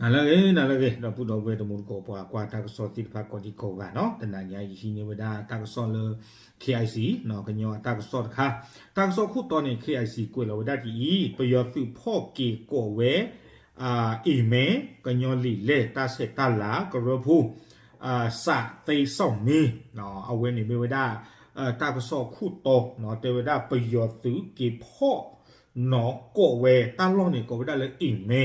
နၤလၢအဂ့ၤ နၤလၢအဂ့ၤ ဒီပုၢ်ဒီဝဲၢ်တံၤသကိး ပှၤကွၢ်တၢ်ကစီၣ်သ့ၣ်တဖၣ်ကိးဒံကိးဂၤနီၤ, တနၤညါအံၤဟံးန့ၢ်ဝဲဒၣ်တၢ်ကစီၣ်လၢ K I C ကညီအတၢ်ကစီၣ်တခါ, တၢ်ကစီၣ်ခိၣ်တီန့ၣ် K I C ကွဲးလီၤဝဲဒၣ်ဒ်အံၤ, ပယီၤသုးဖီၣ်က့ၤကိးဝဲ အ့ၣ်မဲ ကညီလံာ်လဲၢ်တၢ်ဆဲးတၢ်လၤကရၢဖိ စးသ့စီၣ်မ့ အဝဲန့ၣ်မ့ၢ်ဝဲဒၣ် တၢ်ကစီၣ်ခိၣ်တီ တဲဝဲဒၣ်ပယီၤသုးက့ၤဖီၣ် နီၢ်ကိးဝဲတၢ်လီၢ်န့ၣ် ကိးဝဲဒၣ်လၢအ့ၣ်မဲ,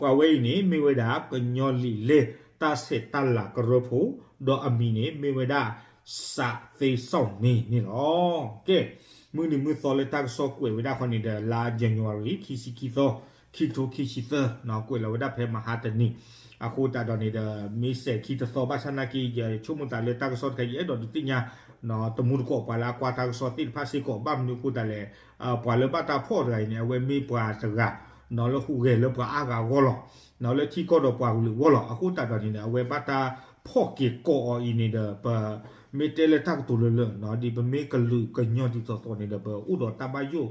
ပှၤဝဲအံၤန့ၣ် မ့ၢ်ဝဲဒၣ်ကညီလံာ်လဲၢ်တၢ်ဆဲးတၢ်လၤကရၢဖိ, ဒီးအမံၤန့ၣ် မ့ၢ်ဝဲဒၣ် စးသ့စီၣ်မ့န့ၣ်လီၤ. ကဲ, မုၢ်နံၤမုၢ်သီလၢတၢ်ကစီၣ်ကွဲးဝဲဒၣ်ဃီန့ၣ်ဒီး လါ January ခံဆံခံသီ, ခံကထိခံဆံသၢ, ကွဲးလီၤဝဲဒၣ်ဖဲမဟါတနံၤ, အဃိသတးဒီးန့ၣ်ဒီး မ့ၢ်စဲးခံတသီဘၣ်ဆၣ်နာ်က့ ယဆိကမိၣ်သးလၢတၢ်ကစီၣ်တခါ ယအဲၣ်ဒိးဒုးသ့ၣ်ညါ တံၤသကိးပှၤလၢအကွၢ်တၢ်ကစီၣ်သ့ၣ်တဖၣ်စ့ၢ်ကီး, ဘၣ်မနုၤအဃိသတးလဲၣ်, ပှၤလၢဘၣ်တၢ်ဖီၣ်တဂၤအံၤန့ၣ် အဝဲမ့ၢ်ပှၤတဂၤ လၢဟူးဂဲၤလၢပှၤအါဂၤအဂီၢ်လီၤ. လၢထံကီၢ်ဒီးပှၤကလုာ်အဂီၢ်လီၤ. အဃိသတးဒီးန့ၣ်ဒီး အဝဲဘၣ်တၢ်ဖီၣ်က့ၤကိးအီၤအံၤန့ၣ်ဒီး ပမ့ၢ်တဲလၢတၢ်ကတိၤလၢလၢ ဒ်ပမ့ၢ်ကလုာ်ကညီဒ်သိးသိးန့ၣ်ဒီး ပအိၣ်ဒီးတၢ်ဘၣ်ယိၣ်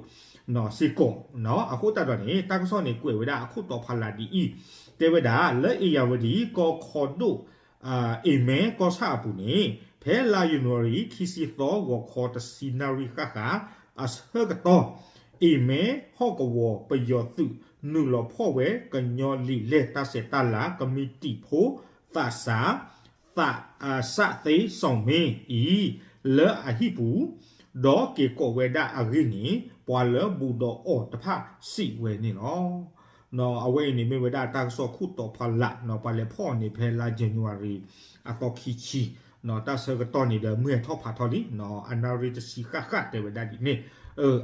စ့ၢ်ကီး, အဃိသတးဒီးန့ၣ် တၢ်ကစီၣ်န့ၣ် ကွဲးဝဲဒၣ်အခိၣ်တီဖးလးဒ်အံၤ, တဲဝဲဒၣ်လၢအ့ၣ်ယၣ်ဝတံၣ် ကီၢ်ခီဒိၣ် အ့ၣ်မဲကီၢ်ဆၣ်အပူၤန့ၣ် ဖဲလါယနူၤအါရံၤ ခံဆံသီ ဂီၤခီတဆံနၣ်ရံၣ်ဃၣ်ဃၣ် အဆၢကတီၢ် အ့ၣ်မဲဟီၣ်ကဝီၤပယီၤသုး နုာ်လီၤဖီၣ်ဝဲ ကညီလံာ်လဲၢ်တၢ်ဆဲးတၢ်လၤ ကမံးတံာ်ဖိသးစး သး စးသ့စီၣ်မ့အံၤ လၢအဟံၣ်ပူၤ, ဒီးက့ၤကိးဝဲဒၣ်အဂ့ၢ်န့ၣ် ပှၤလၢဘူးဒီးအီၤတဖၣ်စံးဝဲန့ၣ်လီၤ. အဝဲအံၤန့ၣ်မ့ၢ်ဝဲဒၣ်တၢ်ကစီၣ်ခိၣ်တီဖးလး, ပှၤလဲၤဖီၣ်အီၤန့ၣ် ဖဲလါ January အသီခံဆံ, တၢ်ဆၢကတီၢ်န့ၣ်ဒီး မုၢ်ဟဲထီၣ်ဖးထီလံ, အနၣ်ရံၣ်တဆံဃၣ်ဃၣ်တဲဝဲဒၣ်ဒ်န့ၣ်,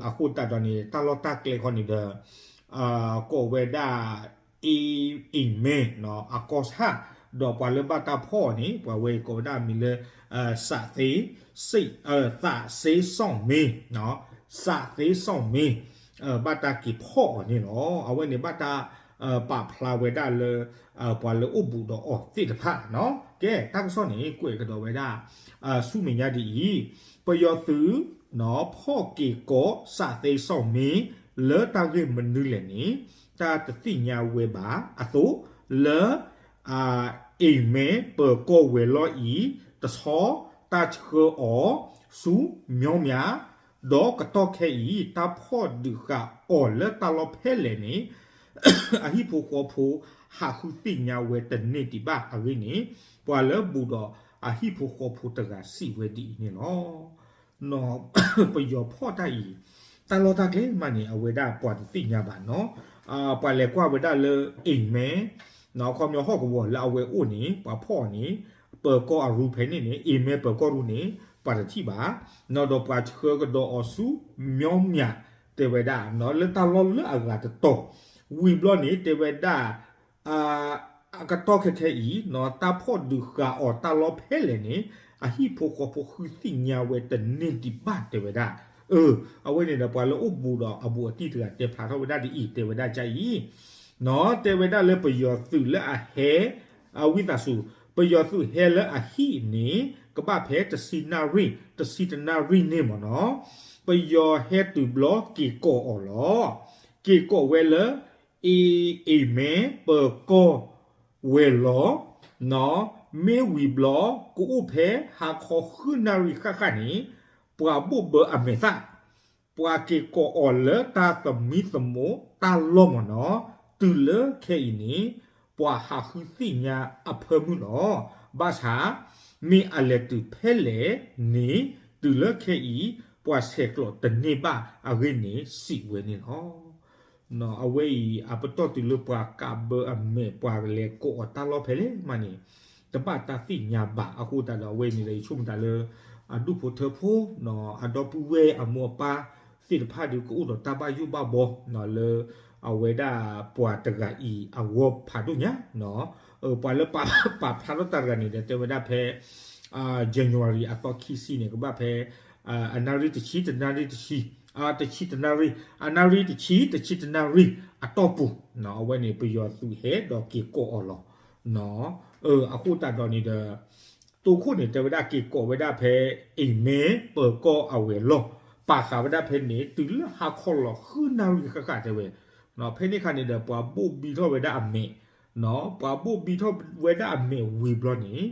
အဃိသတးဒီးန့ၣ် တၢ်လီၢ်တၢ်ကျဲဃီန့ၣ်ဒီး ကိးဝဲဒၣ် အ့ အ့ၣ်မဲ အကီၢ်ဆၣ်, ဒီးပှၤလၢဘၣ်တၢ်ဖီၣ်အီၤန့ၣ် ပှၤဝဲအံၤကိးဝဲဒၣ်အမံၤလၢ စးသ့ စး သးစ့စီၣ်မ့, စးသ့စီၣ်မ့, ဘၣ်တၢ်က့ၤဖီၣ်အီၤန့ၣ်လီၤ. အဝဲန့ၣ်ဘၣ်တၢ်ပာ်ဖျါဝဲဒၣ်လၢ ပှၤလၢအိၣ်ဘူးဒီးအီၤသ့ၣ်တဖၣ်နီၤ. ကဲ တၢ်ကစီၣ်န့ၣ် ကွဲးကဒီးဝဲဒၣ် ဆူမဲာ်ညါဒ်အံၤ, ပယီၤသုး ဖီၣ်က့ၤကိး စးသ့စီၣ်မ့ လၢတၢ်ဂ့ၢ်မနုၤလဲၣ်န့ၣ် တၢ်တသ့ၣ်ညါဝဲဘၣ်အသိး လၢ အ့ၣ်မဲပၢၤကီၢ်ဝဲၤလီၢ်အံၤ တဆီတၢ်ဆှၢအီၤဆူ မျီမၠး, ဒီးကတီၢ်ခဲအံၤ တၢ်ဖီၣ်ဒုးဃာ်အီၤလၢတၢ်လီၢ်ဖဲလဲၣ်န့ၣ် အဟံၣ်ဖိဃီဖိ ဟးဃုသ့ၣ်ညါဝဲတန့ၢ်ဒံးဘၣ်အဂ့ၢ်န့ၣ် ပှၤလၢဘူးဒီးအဟံၣ်ဖိဃီဖိတဂၤစံးဝဲဒ်အံၤန့ၣ်လီၤ. ပယီၤဖီၣ်တၢ်အံၤ တၢ်လီၢ်တၢ်ကျဲမးန့ၣ် အဝဲဒၣ်ပှၤတသ့ၣ်ညါဘၣ်နီၤ. ပှၤလဲၤကွၢ်ဝဲဒၣ်လၢ အ့ၣ်မဲ အခီပညီဟီၣ်ကဝီၤလၢအဝဲအိၣ်န့ၣ် ပှၤဖီၣ်အီၤန့ၣ် ပၢၤကီၢ်အရူဖဲန့ၣ်န့ၣ် အ့ၣ်မဲပၢၤကီၢ်ရူန့ၣ် ပှၤတထံၣ်ဘၣ်, နီၤဒီးပှၤဆှၢကဒီးအီၤဆူ မျီမၠး တဲဝဲဒၣ် လၢတၢ်လီၢ်လၢအဂၤတတီၤ, ဝံၤဘျီန့ၣ် တဲဝဲဒၣ် အကတီၢ်ခဲခဲအံၤ တၢ်ဖီၣ်ဒုးဃာ်အီၤတၢ်လီၢ်ဖဲလဲၣ်န့ၣ် အဟံၣ်ဖိဃီဖိဃုသ့ၣ်ညါဝဲတန့ၢ်ဒံးဘၣ်တဲဝဲဒၣ်. အဝဲန့ၣ်ဒီးပှၤလၢအိၣ်ဘူးဒီးအဘူးအတံၢ်တဂၤတဲဖျါထီၣ်ဝဲဒၣ်ဒ်အံၤ တဲဝဲဒၣ်ကအံၤ တဲဝဲဒၣ်လၢပယီၤသုးလၢအဟဲ အဝံသးစူၤ ပယီၤသုးဟဲလၢအဟံၣ်န့ၣ် ကဘၣ်ဖဲတဆံနၣ်ရံၣ် တဆံတနၣ်ရံၣ်န့ၣ်မ့ၢ်နီၤ, ပယီၤဟဲတုၤဘျီက့ၤကိးအီၤလီၤ. က့ၤကိးဝဲလၢ အ့ၣ် အ့ၣ်မဲ ပၢၤကီၢ်ဝဲၤလီၢ် မ့ၢ်ဝံၤဘျီ ကအိၣ်ဖဲဟါခီဃုနၣ်ရံၣ်ဃၣ်ဃၣ်န့ၣ် ပှၤဘိၣ်ဘၢအမဲာ်သၣ် ပှၤက့ၤကိးအီၤလၢတၢ်သမံသမိးတၢ်လီၢ်မ့ၢ်နီၤ, တုၤလၢခဲအံၤန့ၣ် ပှၤဟးဃုသ့ၣ်ညါအဖၢမုၢ်လီၤ. ဘၣ်ဆၣ် မ့ၢ်အလဲၤတုၤဖဲလဲၣ်န့ၣ် တုၤလၢခဲအံၤ ပှၤဆဲးကျိးတန့ၢ်ဘၣ်အဂ့ၢ်န့ၣ် စံးဝဲန့ၣ်လီၤ. အဝဲအံၤ အပတီၢ်တုၤလၢပှၤကးဘၢအမဲာ် ပှၤလဲၤကိးအီၤတၢ်လီၢ်ဖဲလဲၣ်မးန့ၣ် တဘၣ်တၢ်သ့ၣ်ညါဘၣ်. အဃိသတးဒီးအဝဲန့ၣ်ဒီး ယဆိကမိၣ်သးလၢ အဒူၣ်ဖိထၢဖိ အဒီပုၢ်ဝဲၢ်အမိၢ်အပၢ်သ့ၣ်တဖၣ်ဒီး ကအိၣ်ဒီးတၢ်ဘၣ်ယိၣ်ဘၣ်ဘီ လၢ အဝဲဒၣ်ပှၤတဂၤအံၤအဂီၢ်ဖးဒိၣ်ညါ ပှၤလၢပာ်ဖျါထီၣ်တၢ်တဂၤန့ၣ်ဒီး တဲဝဲဒၣ်ဖဲ January အသီခံဆံန့ၣ် ကဘၣ်ဖဲ အနၣ်ရံၣ်တဆံ တနၣ်ရံၣ်တဆံ တဆံတနၣ်ရံၣ် အနၣ်ရံၣ်တဆံ တဆံတနၣ်ရံၣ်အတီၢ်ပူၤ အဝဲန့ၣ် ပယီၤသုးဟဲဒီးက့ၤကိးအီၤလီၤ. အဃိသတးဒီးန့ၣ်ဒီး တိခိၣ်န့ၣ် တဲဝဲဒၣ်က့ၤကိးဝဲဒၣ်ဖဲ အ့ၣ်မဲ ပၢၤကီၢ်အဝဲၤလီၢ် ပာ်ဃာ်ဝဲဒၣ်ဖဲန့ၣ် တုၤလၢဟါခီလီၤဃုနၣ်ရံၣ်ဃၣ်ဃၣ်တဲဝဲ ဖဲန့ၣ်အခါန့ၣ်ဒီး ပှၤဘိၣ်ဘံထီၣ်ဝဲဒၣ်အမဲာ် ပှၤဘိၣ်ဘံထီၣ်ဝဲဒၣ်အမဲာ်ဝံၤဘျီ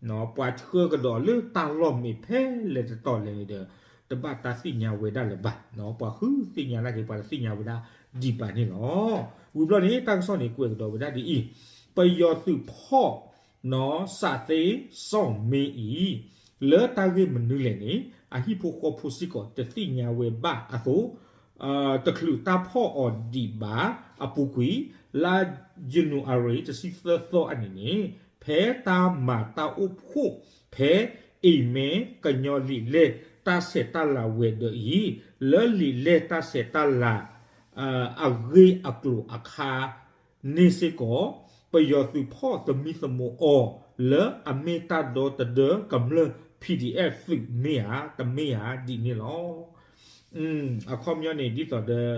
န့ၣ် ပှၤဆှၢကဒီးလၢတၢ်လီၢ်မ့ၢ်ဖဲလဲၣ်တတီၤလဲၣ်န့ၣ်ဒီး တဘၣ်တၢ်သ့ၣ်ညါဝဲဒၣ်လၢၤဘၣ်. ပှၤဃုသ့ၣ်ညါနာ်က့ၤ ပှၤတသ့ၣ်ညါဝဲဒၣ်ဒံးဘၣ်န့ၣ်လီၤ. ဝံၤဘျီန့ၣ် တၢ်ကစီၣ်န့ၣ်ကွဲးကဒီးဝဲဒၣ်ဒ်အံၤ, ပယီၤသုးဖီၣ် စးသ့စီၣ်မ့အံၤ လၢတၢ်ဂ့ၢ်မနုၤလဲၣ်န့ၣ် အဟံၣ်ဖိဃီဖိစ့ၢ်ကီးတသ့ၣ်ညါဝဲဘၣ်အသိး တချုးတၢ်ဖီၣ်အီၤဒံးဘၣ်အပူၤကွံာ် လါ January တဆံသၢသီအနံၤန့ၣ် ဖဲတၢ်မၤတၢ်အိၣ်ဖှိၣ်ဖဲ အ့ၣ်မဲ ကညီလံာ်လဲၢ်တၢ်ဆဲးတၢ်လၤဝဲၤဒၢးအံၤ လၢလံာ်လဲၢ်တၢ်ဆဲးတၢ်လၤ အဂ့ၢ်အကျိၤအခါန့ၣ်စ့ၢ်ကီး ပယီၤသုးဖီၣ်သမံသမိးအီၤ လၢအမ့ၢ်တၢ်ဒီတဒၢကမျၢၢ် PDF သုးမ့ၢ်ဧါ တမ့ၢ်ဧါဒ်န့ၣ်လီၤ. အခီပညီန့ၣ် ဒ်သိးဒီး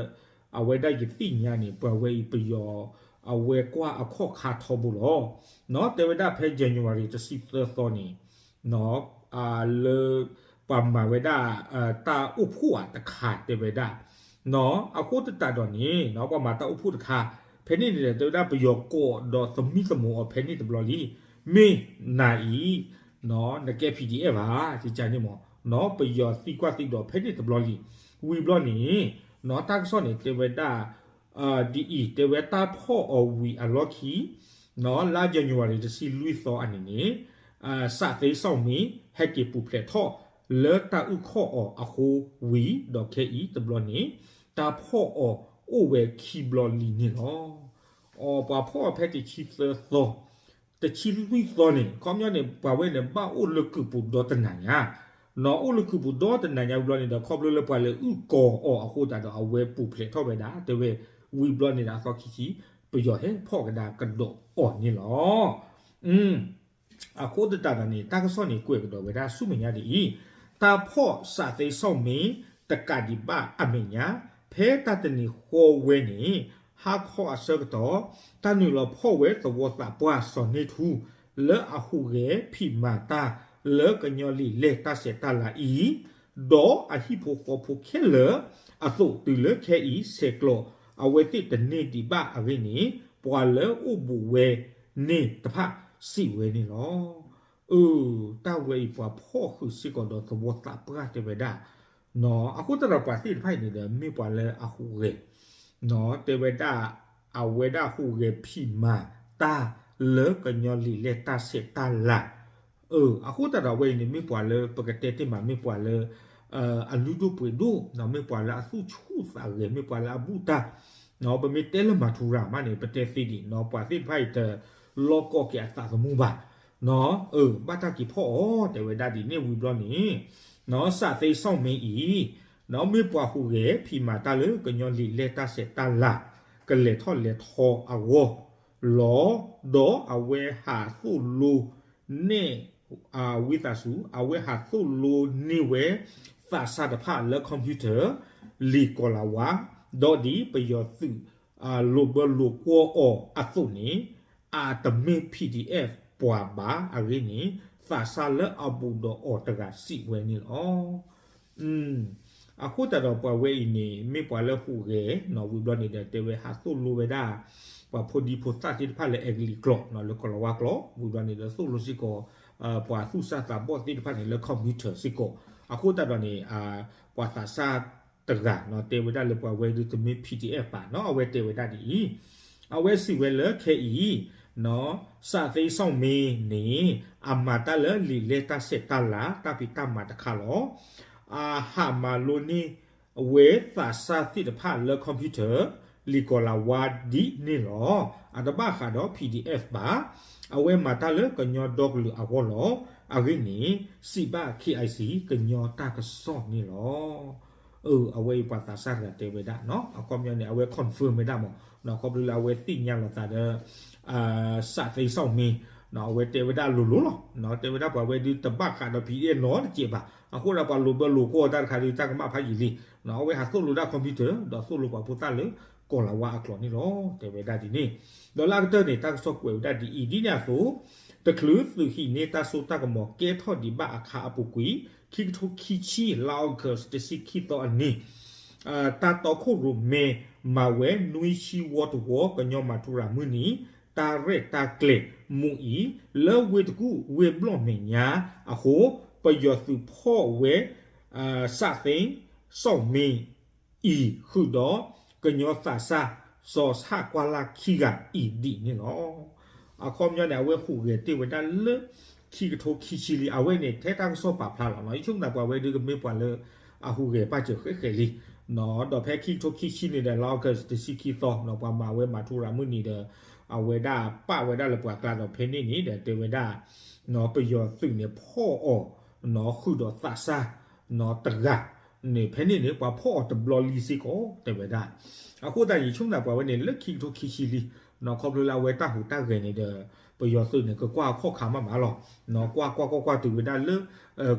အဝဲဒၣ်ယသ့ၣ်ညါန့ၣ် ပှၤဝဲအံၤပယီၤ အဝဲကွၢ်အခီၣ်ခါထီဘိလီၤ. တဲဝဲဒၣ်ဖဲ January တဆံသၢသီန့ၣ် လၢ ပှၤမၤဝဲဒၣ် တၢ်အိၣ်ဖှိၣ်ဧါတခါတဲဝဲဒၣ် အဃိသတးဒီးန့ၣ် ပှၤမၤတၢ်အိၣ်ဖှိၣ်တခါ ဖဲန့ၣ်န့ၣ်ဒီး တဲဝဲဒၣ်ပယီၤကိးဒီးသမံသမိးအီၤဖဲန့ၣ်တဘျီလံ. မ့ၢ်နၤအံၤ နကဲ PDF ဧါ ကန့ၣ်မး ပယီၤသံကွၢ်သံဒိးဖဲန့ၣ်တဘျီလံ. ဝံၤဘျီန့ၣ် တၢ်ကစီၣ်န့ၣ် တဲဝဲဒၣ် ဒ်အံၤ တဲဝဲတၢ်ဖီၣ်အီၤဝံၤအလီၢ်ခံ လါ January တဆံလွံၢ်သီအနံၤန့ၣ် စးသ့စီၣ်မ့ ဟဲက့ၤပူၤဖျဲးထီၣ်လၢတၢ်အုၣ်ခီၣ်အီၤအဃိဝံၤ ဒီးခဲအံၤတဘျီန့ၣ် တၢ်ဖီၣ်အီၤအိၣ်ဝဲခံဘျီလံန့ၣ်လီၤ. အပှၤဖီၣ်အီၤဖဲတဆံသၢသီ တဆံလွံၢ်သီန့ၣ် အခီပညီန့ၣ် ပှၤဝဲန့ၣ် ဘၣ်အိၣ်လၢကုၢ်ပူၤဒီတနၤညါ အိၣ်လၢကုၢ်ပူၤဒီတနၤညါဝံၤဘျီန့ၣ်ဒီး ခီဖျိလၢပှၤလဲၤအုၣ်ကီၤအီၤအဃိသတးဒီး အဝဲပူၤဖျဲးထီၣ်ဝဲဒၣ် တဲဝဲ ဝံၤဘျီန့ၣ်ဒီးအသီခံဆံ ပယီၤဟဲဖီၣ်ကဒါကဒီးအီၤန့ၣ်လီၤ. အဃိသတးဒီးန့ၣ် တၢ်ကစီၣ်န့ၣ်ကွဲးကဒီးဝဲဒၣ်ဆူမဲာ်ညါဒ်အံၤ, တၢ်ဖီၣ်စးသ့စီၣ်မ့တကးဒံးဘၣ်အမဲာ်ညါ ဖဲတၢ်တနံၤဃီဝဲန့ၣ် ဟါခီအဆၢကတီၢ် တၢ်နုာ်လီၤဖီၣ်ဝဲသဝီသးပှၢ်စီၤန့ၢ်ထူ လၢအဟူးဂဲၤဖံးမၤတၢ်လၢကညီလံာ်လဲၢ်တၢ်ဆဲးတၢ်လၤအံၤ ဒီးအဟံၣ်ဖိဃီဖိခဲလၢာ်အသိးတုၤလၢခဲအံၤဆဲးကျိး အဝဲသ့ၣ်တန့ၢ်ဒံးဘၣ်အဂ့ၢ်န့ၣ် ပှၤလၢအိၣ်ဘူးဝဲန့ၣ်တဖၣ်စံးဝဲန့ၣ်လီၤ. အၢ တၢ်ဝဲအံၤပှၤဖီၣ်ဃုာ်စ့ၢ်ကီးဒီးသဝီသးပှၢ်တဲဝဲဒၣ် အဃိသတးဒီးပှၤသ့ၣ်တဖၣ်အံၤန့ၣ်ဒီး မ့ၢ်ပှၤလၢအဟူးဂဲၤ တဲဝဲဒၣ် အဝဲဒၣ်ဟူးဂဲၤဖံးမၤတၢ်လၢကညီလံာ်လဲၢ်တၢ်ဆဲးတၢ်လၤ အဃိသတးဒီးအဝဲအံၤန့ၣ် မ့ၢ်ပှၤလၢပကတဲတ့ၢ်မး မ့ၢ်ပှၤလၢ အလုၢ်ဒိၣ်ပှ့ၤဒိၣ် မ့ၢ်ပှၤလၢအသူၣ်ဆူၣ်သးဂဲၤ မ့ၢ်ပှၤလၢအဘူၣ်တၢ် ပမ့ၢ်တဲလၢမၤထူရၤမးန့ၣ် ပတဲသ့ဒံး ပှၤသ့ၣ်တဖၣ်အံၤတလီၢ်ကီၢ်က့ၤအသးသမူဘၣ် ဘၣ်တၢ်က့ၤဖီၣ်အီၤ တဲဝဲဒၣ်ဒ်န့ၣ်ဝံၤဘျီန့ၣ် စးသ့စီၣ်မ့အံၤ မ့ၢ်ပှၤဟူးဂဲၤဖံးမၤတၢ်လၢကညီလံာ်လဲၢ်တၢ်ဆဲးတၢ်လၤ ကလဲၤထီၣ်လဲၤထီအဂီၢ်လီၤ. ဒီးအဝဲဟးသိၣ်လိန့ၢ် ဝံသးစူၤ အဝဲဟးသိၣ်လိန့ၢ်ဝဲ သးစၢ်တဖၣ်လၢ computer လံာ်ကီၤလၤဝါ ဒီးဒ်ပယီၤသုး လိာ်ဘၢလိာ်ကွီၢ်အီၤအသိးန့ၣ် အတမ့ၢ် PDF ပှၤဘၣ်အဂ့ၢ်န့ၣ် သးစၢ်လၢအဘူးဒီးအီၤတဂၤစံးဝဲန့ၣ်လီၤ. အဃိသတးဒီးပှၤဝဲအံၤန့ၣ် မ့ၢ်ပှၤလၢဟူးဂဲၤ ဝံၤဘျီန့ၣ်ဒီး တဲဝဲဟးသိၣ်လိဝဲဒၣ် ပှၤဖိဒံဖိသၣ်သ့ၣ်တဖၣ်လၢအဲကလံးကျိာ် လၢကီၤလၤဝါကျိာ် ဝံၤဘျီန့ၣ်ဒီးသိၣ်လိစ့ၢ်ကီး ပှၤသူၣ်စၢ်သးဘီၣ်သ့ၣ်တဖၣ်န့ၣ်လၢ computer စ့ၢ်ကီး အဃိသတးဒီးန့ၣ် ပှၤသးစၢ်တဂၤ တဲဝဲဒၣ်လၢပှၤဝဲဒုးတမ့ၢ် PDF ဘၣ်နီၤ အဝဲတဲဝဲဒၣ်ဒ်အံၤ, အဝဲစံးဝဲလၢခဲအံၤ စးသ့စီၣ်မ့န့ၣ် အမၤတၢ်လၢလံာ်လဲၢ်တၢ်ဆဲးတၢ်လၤ တၢ်ဖံးတၢ်မၤတခါလီၤ. အဟးမၤလိန့ၢ်ဝဲသးစၢ်သ့ၣ်တဖၣ်လၢ computer လံာ်ကီၤလၤဝါဒ်န့ၣ်လီၤ. အတဘၣ်ဃးဒီး PDF ဘၣ်. အဝဲမၤတၢ်လၢကညီဒီကလုာ်အဂီၢ်လီၤ. အဂ့ၢ်န့ၣ် စံးဘၣ် KIC ကညီတၢ်ကစီၣ်န့ၣ်လီၤ. အဝဲအံၤပှၤသးစၢ်တဂၤတဲဝဲဒၣ်နီၤ အခီပညီန့ၣ် အဝဲ confirm ဝဲဒၣ်မး ခီဖျိလၢအဝဲသ့ၣ်ညါလီၤသးဒီး စးသ့စီၣ်မ့ အဝဲတဲဝဲဒၣ်လိၤလိၤလီၤ. တဲဝဲဒၣ်ပှၤဝဲဒုးတဘၣ်ဃးဒီး PDF နီတစဲးဘၣ်. အဃိဒီးပှၤလိာ်ဘၢလိာ်ကွီၢ်တၢ်တခါဒုး တၢ်ကမၣ်ဖးယံာ်လံ. အဝဲဟးသိၣ်လိတၢ် computer ဒီးသိၣ်လိပှၤဖိသၣ်လၢကီၤလၤဝါအကျိာ်န့ၣ်လီၤ. တဲဝဲဒၣ်ဒ်န့ၣ် ဒီးလၢအကတၢၢ်န့ၣ် တၢ်ကစီၣ်ကွဲးဝဲဒၣ်ဒ်အံၤ ဒ်န့ၣ်အသိး တချုးသုးဟံးန့ၢ်တၢ်စိတၢ်ကမီၤကဲထီၣ်ဒံးဘၣ်အခါအပူၤကွံာ် ခံကထိခံဆံ လါအီကူး တဆံခံသီအနံၤ တၢ်တီခိၣ်ရိၣ်မဲမၤဝဲနွံဆံဝီတဝီ ကညီမၤထူရၤမုၢ်နံၤ တၢ်ရဲၣ်တၢ်ကျဲၤမူအံၤ လၢဝ့ၢ်တကူၣ်ဝ့ၢ်ဘျီၣ်မဲာ်ညါအဃိ ပယီၤသုးဖီၣ်ဝဲ စးသ့ စီၣ်မ့ၣ်အံၤ ဃုာ်ဒီး ကညီသးစၢ် စီၤဆၣ်ကွၢ်လၢ်ခံဂၤအံၤဒ်န့ၣ်လီၤ. အခီပညီန့ၣ် အဝဲဟူးဂဲၤတ့ၢ်ဝဲဒၣ်လၢ ခံကထိခံဆံလံ အဝဲန့ၣ် ထဲတၢ်ကစီၣ်ပာ်ဖျါလီၤနီၤ ယဆိကမိၣ်သးပှၤဝဲဒုးကမ့ၢ်ပှၤလၢ အဟူးဂဲၤပာ်စၢၤဃဲးဃဲးလံ ဒီးဖဲခံကထိခံဆံန့ၣ်ဒီး လါအီကူးတဆံခံသီနီၤ ပှၤမၤဝဲမၤထူရၤမုၢ်နံၤဒီး အဝဲဒၣ်ပာ်ဝဲဒၣ်လၢပှၤကျါဒီးဖဲန့ၣ်န့ၣ်ဒီးတဲဝဲဒၣ် ပယီၤသုးန့ၣ်ဖီၣ်အီၤ ဃုာ်ဒီးသးစၢ် တဂၤန့ၣ် ဖဲန့ၣ်န့ၣ် ပှၤဖီၣ်အီၤတဘျီလံစ့ၢ်ကီး တဲဝဲဒၣ်. အဃိသတး ယဆိကမိၣ်သးပှၤဝဲန့ၣ် လၢခံကထိခံဆံလံ ခီဖျိလၢအဝဲတၢ်ဟူးတၢ်ဂဲၤန့ၣ်ဒီး ပယီၤသုးန့ၣ် ကကွၢ်အခီၣ်ခါမးမးလီၤ. ကွၢ်ကွၢ်ကွၢ်ကွၢ်တုၤဝဲဒၣ်လၢ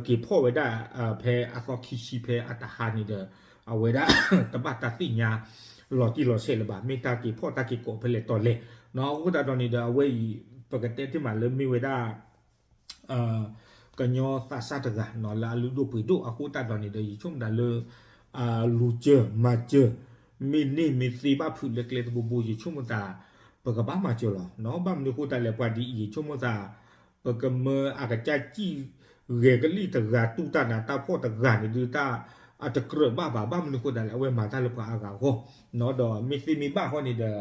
က့ၤဖီၣ်ဝဲဒၣ် ဖဲအသီခံဆံဖဲအတဟါန့ၣ်ဒီး အဝဲဒၣ် တဘၣ်တၢ်သ့ၣ်ညါ လီၤတံၢ်လီၤဆဲးလၢၤဘၣ် မ့ၢ်တၢ်က့ၤဖီၣ်တၢ်က့ၤကိးဖဲလဲၣ်တီၤလဲၣ် အဃိသတးဒီးန့ၣ်ဒီး အဝဲအံၤ ပကတဲတ့ၢ်မးလၢမ့ၢ်ဝဲဒၣ် ကညီသးစၢ်တဂၤနီၤ လၢအလုၢ်ဒိၣ်ပှ့ၤဒိၣ် အဃိသတးဒီးန့ၣ်ဒီး ယဆိကမိၣ်သးလၢ လူၤစၢၤမၤစၢၤ မ့ၢ်န့ၢ်မ့ၢ်သ့ဘၣ်ဖုးလၢကျဲတဘိဘိ ယဆိကမိၣ်သး ပကဘၣ်မၤစၢၤလီၤ. ဘၣ်မနုၤအဃိသတးလဲၣ် ပှၤဒ်အံၤ ယဆိကမိၣ်သး ပကမၢအကစၢ်စံၣ် ဂဲၤကလံၣ်တဂၤ တူၢ်တၢ်နးတၢ်ဖှီၣ်တဂၤန့ၣ်ဒုး တၢ်အတကြၢးဘၣ်ဘၣ် ဘၣ်မနုၤအဃိသတးလဲၣ် အဝဲမၤတၢ်လၢပှၤအါဂၤအဂီၢ် ဒီးမ့ၢ်သ့မ့ၢ်ဘၣ်ဃီန့ၣ်ဒီး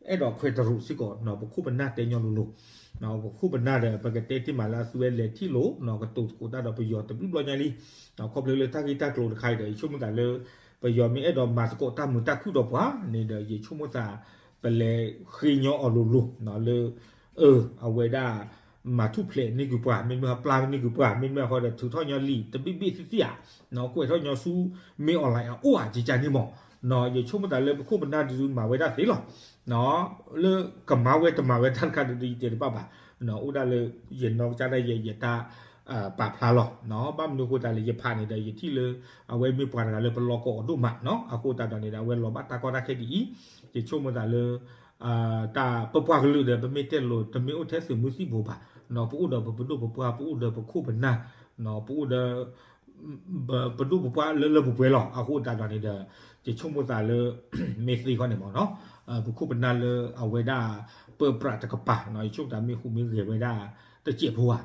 အဲၣ်ဒိးခွဲးတရူးစ့ၢ်ကီး ပခိၣ်ပနၢ်တဲညီလိၤလိၤ ပခိၣ်ပနၢ်ဒီး ပကတဲတ့ၢ်မးလၢအသုဝဲလဲၤထံၣ်လိာ် ကတိၤသကိးတၢ်ဒီးပယီၤတဘျုးဘျီညါလံ ခီဖျိလၢတၢ်ဂ့ၢ်တၢ်ကျိၤတခါအံၤဒီး ယဆိကမိၣ်သးလၢ ပယီၤမ့ၢ်အဲၣ်ဒိးမၤသကိးတၢ်မုာ်တၢ်ခုၣ်ဒီးပှၤန့ၣ်ဒီး ယဆိကမိၣ်သး ပလဲၤဃ့ညီအီၤလိၤလိၤ လၢ အဝဲဒၣ် မၤထူၣ်ဖျဲးန့ၢ်ကွံာ်ပှၤ မ့တမ့ၢ်ပျၢ်န့ၢ်ကွံာ်ပှၤ မ့တမ့ၢ်အဃိဒီး ထုးထီၣ်ညီလံာ်တဘ့ၣ်ဘ့ၣ်သ့ၣ်သ့ၣ်ဧါ ကွဲးထီၣ်ညီဆူ မ့ၢ် online အအိၣ်ဧါ ကကန့ၣ်မး ယဆိကမိၣ်သးလၢပခိၣ်ပနၢ်ဒုးမၤဝဲဒၣ်သ့လီၤ လၢကမၤဝဲတမၤဝဲတၢ်တခါဒုး ယတဲတဘၣ်ဘၣ် အိၣ်ဒၣ်လၢ ယနီၢ်ကစၢ်ဒၣ်ယဲ ယတၢ် ပာ်ဖျါလီၤ ဘၣ်မနုၤအဃိသတးလဲၣ် ယဖးန့ၣ်ဒီး ယထံၣ်လၢ အဝဲမ့ၢ်ပှၤတဂၤလၢပလီၢ်ကီၢ်အီၤဒိၣ်မး အဃိသတးဒီးန့ၣ်ဒီး အဝဲလီၤဘၣ်တၢ်ကီတၢ်ခဲဒ်အံၤ ယဆိကမိၣ်သးလၢ တၢ်ပပှၤကလုာ်ဒီး ပမ့ၢ်တဲလိၤ တမ့ၢ်အိၣ်ထဲသုးမုၢ်သံၣ်ဘိဘၣ် ပအိၣ်ဒီးပပဒိၣ်ပပှၢ် ပအိၣ်ဒီးပခိၣ်ပနၢ် ပအိၣ်ဒီး ပဒိၣ်ပပှၢ်လၢလၢပှဲၤပှဲၤလီၤ အဃိသတးဒီးန့ၣ်ဒီး ယဆိကမိၣ်သးလၢ မ့ၢ်သ့ခီန့ၣ်မး ပခိၣ်ပနၢ်လၢအဝဲဒၣ် ပၢပြးတကပၤ ယဆိကမိၣ်သးမ့ၢ်ဟူးမ့ၢ်ဂဲၤဝဲဒၣ် တစဲးဖိဧါ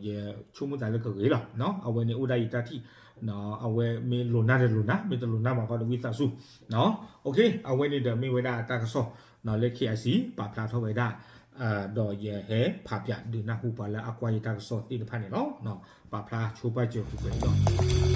ယဆိကမိၣ်သးလၢကဂ့ၤလီၤ အဝဲန့ၣ်အိၣ်ဒၣ်ယတၢ်ထံၣ် အဝဲမ့ၢ်လိၤနၢ်ဒီးလိၤနၢ် မ့ၢ်တလိၤနၢ်မးဃီဒီးဝံသးစူၤ အဝဲန့ၣ်ဒီးမ့ၢ်ဝဲဒၣ်တၢ်ကစီၣ် လၢ KIC ပာ်ဖျါထီၣ်ဝဲဒၣ် ဒီးယဟဲဖးပၠးဒုးနၢ်ဟူပှၤလၢအကွၢ်ယတၢ်ကစီၣ်သ့ၣ်တဖၣ်န့ၣ်လီၤ. ပာ်ဖျါဆိပာ်စၢၤပှဲၤပှဲၤလီၤ.